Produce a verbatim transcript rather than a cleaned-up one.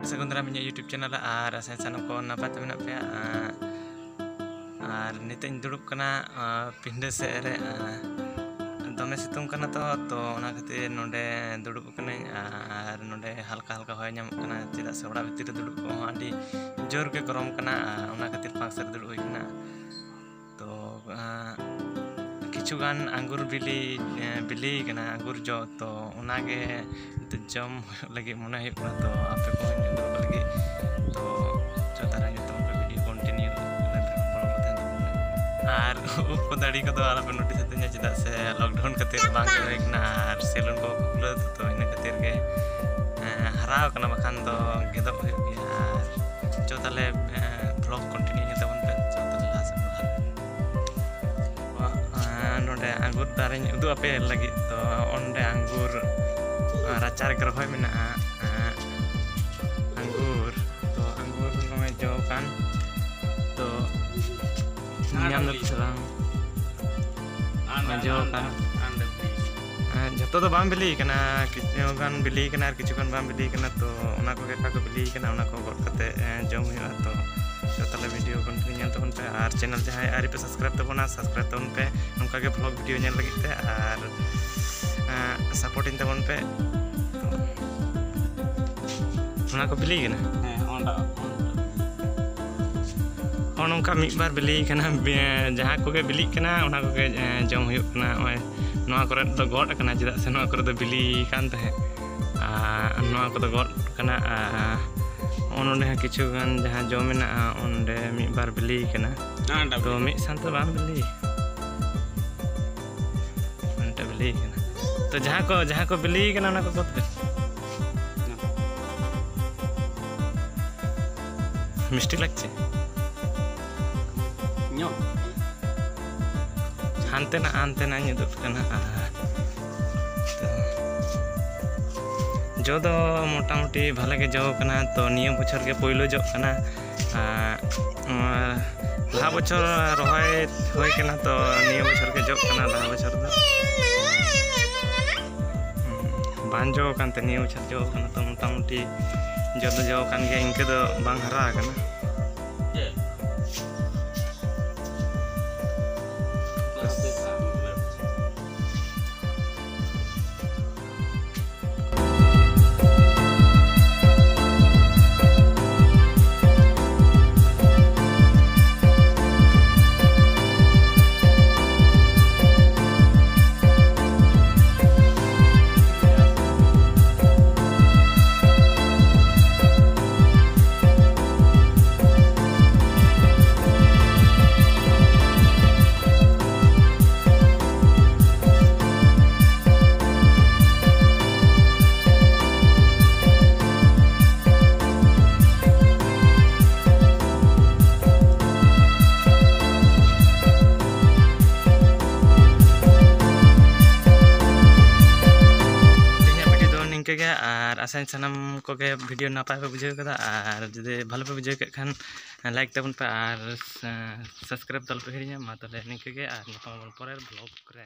ᱥᱟᱹᱜᱩᱱ ᱫᱟᱨᱟᱢ ᱤᱧᱟᱹᱜ YouTube channel ᱨᱮ, ᱟᱨ ᱟᱥᱟᱧ ᱥᱟᱱᱟᱢ ᱠᱚ ᱱᱟᱯᱟᱭ ᱛᱮ ᱢᱮᱱᱟᱜ ᱯᱮᱭᱟ᱾ ᱟᱨ, ᱟᱨ ᱱᱤᱛᱚᱜ ᱤᱧ ᱫᱩᱲᱩᱵ ᱠᱟᱱᱟ, ᱟᱨ ᱯᱤᱸᱰᱟᱹ ᱥᱮᱫ ᱨᱮ, ᱟᱨ ᱫᱚᱢᱮ ᱥᱤᱛᱩᱝ ᱠᱟᱱᱟ ᱛᱚ, ᱛᱚ ᱚᱱᱟ ᱠᱷᱟᱹᱛᱤᱨ ᱱᱚᱰᱮ ᱫᱩᱲᱩᱵ ᱠᱟᱹᱱᱟᱹᱧ᱾ ᱟᱨ ᱱᱚᱰᱮ ᱦᱟᱞᱠᱟ ᱦᱟᱞᱠᱟ ᱦᱚᱭ ᱧᱟᱢᱚᱜ ᱠᱟᱱᱟ, ᱪᱮᱫᱟᱜ ᱥᱮ ᱚᱲᱟᱜ ᱵᱷᱤᱛᱤᱨ ᱨᱮ ᱫᱩᱲᱩᱵ ᱠᱚᱦᱚᱸ ᱟᱹᱰᱤ ᱡᱳᱨ ᱜᱮ ᱜᱚᱨᱚᱢ ᱠᱟᱱᱟ᱾ ᱟᱨ ᱚᱱᱟ ᱠᱷᱟᱹᱛᱤᱨ ᱯᱷᱟᱸᱠ ᱥᱮᱫ ᱨᱮ ᱫᱩᱲᱩᱵ ᱦᱩᱭ ᱠᱟᱱᱟ᱾ ᱛᱚ, ᱟᱸ, ᱠᱤᱪᱷᱩ ᱜᱟᱱ ᱟᱝᱜᱩᱨ ᱵᱤᱞᱤ, ᱮᱸ, ᱵᱤᱞᱤ ᱠᱟᱱᱟ, ᱟᱝᱜᱩᱨ ᱡᱚ᱾ ᱛᱚ ᱚᱱᱟᱜᱮ ᱱᱤᱛᱚᱜ ᱡᱚᱢ ᱞᱟᱹᱜᱤᱫ ᱢᱚᱱᱮ ᱦᱩᱭᱩᱜ ᱠᱟᱱᱟ᱾ ᱛᱚ ᱟᱯᱮ ᱠᱚᱦᱚᱸ ᱧᱮᱞ ᱫᱚᱦᱚ ᱞᱟᱹᱜᱤᱫ᱾ ᱛᱚ ᱪᱚ ᱛᱟᱦᱞᱮ ᱡᱚᱛᱚ ᱦᱚᱲ ᱯᱮ video continue ᱞᱮᱱᱠᱷᱟᱱ ᱜᱚᱲᱚ ᱠᱚ ᱛᱟᱦᱮᱱ ᱛᱟᱵᱚᱱᱟ᱾ ᱟᱨ ᱩᱵ ᱠᱚ ᱫᱟᱲᱤ ᱠᱚᱫᱚ ᱟᱞᱚᱯᱮ notice ᱟᱹᱛᱤᱧᱟ, ᱪᱮᱫᱟᱜ ᱥᱮ lockdown ᱠᱷᱟᱹᱛᱤᱨ ᱵᱟᱝ ᱜᱮᱫ ᱦᱩᱭ ᱠᱟᱱᱟ ᱟᱨ salon ᱠᱚ ᱠᱷᱩᱞᱟᱹᱣ, ᱛᱚ ᱤᱱᱟᱹ ᱠᱷᱟᱹᱛᱤᱨ ᱜᱮ, ᱮᱸ, ᱦᱟᱨᱟᱣ ᱠᱟᱱᱟ, ᱵᱟᱠᱷᱟᱱ ᱫᱚ ᱜᱮᱫᱚᱜ ᱦᱩᱭᱩᱜ ᱜᱮᱭᱟ᱾ ᱟᱨ ᱪᱚ ᱛᱟᱦᱞᱮ, ᱮᱸ, vlog continue ᱧᱮᱞ ᱛᱟᱵᱚᱱ ᱯᱮ᱾ ᱪᱚ ᱛᱟᱦᱞᱮ ᱞᱟᱦᱟ ᱥᱮᱫ ᱵᱚᱱ ᱞᱟᱦᱟᱜᱼᱟ᱾ ᱱᱚᱰᱮ ᱟᱝᱜᱩᱨ ᱫᱟᱨᱮᱧ ᱩᱫᱩᱜ ᱟᱯᱮ ᱞᱟᱹᱜᱤᱫ᱾ ᱛᱚ ᱚᱸᱰᱮ ᱟᱝᱜᱩᱨ, ᱟᱸ, ᱨᱟᱪᱟ ᱨᱮᱜᱮ ᱨᱚᱦᱚᱭ ᱢᱮᱱᱟᱜᱼᱟ᱾ ᱟᱸ, ᱟᱝᱜᱩᱨ, ᱛᱚ ᱟᱝᱜᱩᱨ ᱱᱚᱜᱼᱚᱭ ᱡᱚ ᱠᱟᱱ᱾ ᱛᱚ ᱧᱟᱢ ᱫᱟᱯᱮ ᱥᱮ ᱵᱟᱝ? ᱱᱚᱜᱼᱚᱭ ᱡᱚ ᱠᱟᱱ᱾ ᱟᱸ, ᱡᱷᱚᱛᱚ ᱫᱚ ᱵᱟᱝ ᱵᱤᱞᱤ ᱠᱟᱱᱟ, ᱠᱤᱪᱷᱩ ᱜᱟᱱ ᱵᱤᱞᱤ ᱠᱟᱱᱟ ᱟᱨ ᱠᱤᱪᱷᱩ ᱜᱟᱱ ᱵᱟᱝ ᱵᱤᱞᱤ ᱠᱟᱱᱟ᱾ ᱛᱚ ᱚᱱᱟ ᱠᱚᱜᱮ ᱚᱠᱟ ᱠᱚ ᱵᱤᱞᱤ ᱠᱟᱱᱟ, ᱚᱱᱟ ᱠᱚ ᱜᱚᱫ ᱠᱟᱛᱮ, ᱮᱸ, ᱡᱚᱢ ᱦᱩᱭᱩᱜᱼᱟ᱾ ᱛᱚ ᱛᱚ ᱛᱟᱦᱞᱮ video continue ᱧᱮᱞ ᱛᱟᱵᱚᱱ ᱯᱮ, ᱟᱨ channel ᱡᱟᱦᱟᱸᱭ ᱟᱹᱣᱨᱤ ᱯᱮ subscribe ᱛᱟᱵᱚᱱᱟ, subscribe ᱛᱟᱵᱚᱱ ᱯᱮ ᱱᱚᱝᱠᱟ ᱜᱮ vlog video ᱧᱮᱞ ᱞᱟᱹᱜᱤᱫ ᱛᱮ, ᱟᱨ, ᱮᱸ, support ᱤᱧ ᱛᱟᱵᱚᱱ ᱯᱮ᱾ ᱚᱱᱟ ᱠᱚ ᱵᱤᱞᱤ ᱠᱟᱱᱟ? ᱦᱮᱸ, ᱚᱸᱰᱮ, ᱚᱸᱰᱮ᱾ ᱦᱚᱸ, ᱱᱚᱝᱠᱟ ᱢᱤᱫ ᱵᱟᱨ ᱵᱤᱞᱤ ᱠᱟᱱᱟ, ᱵᱮ-, ᱡᱟᱦᱟᱸ ᱠᱚᱜᱮ ᱵᱤᱞᱤᱜ ᱠᱟᱱᱟ, ᱚᱱᱟ ᱠᱚᱜᱮ, ᱮᱸ, ᱡᱚᱢ ᱦᱩᱭᱩᱜ ᱠᱟᱱᱟ᱾ ᱱᱚᱜᱼᱚᱭ ᱱᱚᱣᱟ ᱠᱚᱨᱮ ᱫᱚ ᱜᱚᱫ ᱟᱠᱟᱱᱟ, ᱪᱮᱫᱟᱜ ᱥᱮ ᱱᱚᱣᱟ ᱠᱚᱨᱮ ᱫᱚ ᱵᱤᱞᱤ ᱠᱟᱱ ᱛᱟᱦᱮᱸᱫ᱾ ᱟᱨ ᱱᱚᱣᱟ ᱠᱚᱫᱚ ᱜᱚᱫ ᱠᱟᱱᱟ᱾ ᱟᱨ ᱱᱚᱜᱼᱚ ᱱᱚᱰᱮ ᱦᱚᱸ ᱠᱤᱪᱷᱩ ᱜᱟᱱ ᱡᱟᱦᱟᱸ ᱡᱚ ᱢᱮᱱᱟᱜᱼᱟ, ᱚᱸᱰᱮ ᱢᱤᱫ ᱵᱟᱨ ᱵᱤᱞᱤ ᱠᱟᱱᱟ᱾ ᱦᱮᱸ, ᱚᱸᱰᱮ ᱛᱚ ᱵᱤᱞᱤ᱾ ᱢᱤᱫ ᱥᱟᱶᱛᱮ ᱵᱟᱝ ᱵᱤᱞᱤ, ᱚᱸᱰᱮ ᱵᱤᱞᱤ ᱠᱟᱱᱟ᱾ ᱛᱚ ᱡᱟᱦᱟᱸ ᱠᱚ, ᱡᱟᱦᱟᱸ ᱠᱚ ᱵᱤᱞᱤ ᱠᱟᱱᱟ, ᱚᱱᱟ ᱠᱚ ᱜᱚᱫ ᱯᱮ᱾ ᱢᱤᱥᱴᱤ ᱞᱟᱜᱪᱷᱮ? ᱧᱚᱜ᱾ ᱦᱟᱱᱛᱮ ᱱᱟ, ᱦᱟᱱᱛᱮ ᱱᱟ ᱧᱩᱫᱩᱜ ᱠᱟᱱᱟ᱾ ᱟᱨ ᱡᱚ ᱫᱚ ᱢᱚᱴᱟᱢᱩᱴᱤ ᱵᱷᱟᱞᱮ ᱜᱮ ᱡᱚ ᱠᱟᱱᱟ᱾ ᱛᱚ ᱱᱤᱭᱟᱹ ᱵᱚᱪᱷᱚᱨ ᱜᱮ ᱯᱳᱭᱞᱳ ᱡᱚᱜ ᱠᱟᱱᱟ᱾ ᱟᱨ ᱱᱚᱣᱟ ᱞᱟᱦᱟ ᱵᱚᱪᱷᱚᱨ ᱨᱚᱦᱚᱭ ᱦᱩᱭ ᱠᱟᱱᱟ, ᱛᱚ ᱱᱤᱭᱟᱹ ᱵᱚᱪᱷᱚᱨ ᱜᱮ ᱡᱚᱜ ᱠᱟᱱᱟ᱾ ᱞᱟᱦᱟ ᱵᱚᱪᱷᱚᱨ ᱫᱚ ᱵᱟᱝ ᱡᱚ ᱠᱟᱱ ᱛᱮ ᱱᱤᱭᱟᱹ ᱵᱚᱪᱷᱚᱨ ᱡᱚ ᱠᱟᱱᱟ᱾ ᱛᱚ ᱢᱚᱴᱟᱢᱩᱴᱤ ᱡᱚ ᱫᱚ ᱡᱚ ᱟᱠᱟᱱ ᱜᱮᱭᱟ, ᱤᱱᱠᱟᱹ ᱫᱚ ᱵᱟᱝ ᱦᱟᱨᱟ ᱟᱠᱟᱱᱟ᱾ ᱛᱮᱦᱮᱧᱟᱜ video ᱫᱚ ᱱᱤᱝᱠᱟᱹ ᱜᱮ, ᱟᱨ ᱟᱥᱟᱧ ᱥᱟᱱᱟᱢ ᱠᱚᱜᱮ video ᱱᱟᱯᱟᱭ ᱯᱮ ᱵᱩᱡᱷᱟᱹᱣ ᱠᱟᱫᱟ, ᱟᱨ ᱡᱩᱫᱤ ᱵᱷᱟᱞᱮ ᱯᱮ ᱵᱩᱡᱷᱟᱹᱣ ᱠᱮᱫ ᱠᱷᱟᱱ like ᱛᱟᱵᱚᱱ ᱯᱮ, ᱟᱨ subscribe ᱫᱚ ᱟᱞᱚᱯᱮ ᱦᱤᱲᱤᱧᱟ᱾ ᱢᱟ ᱛᱟᱦᱚᱞᱮ ᱱᱤᱝᱠᱟᱹ ᱜᱮ, ᱟᱨ ᱧᱟᱯᱟᱢ ᱟᱵᱚᱱ ᱯᱚᱨᱮᱨ vlog ᱨᱮ᱾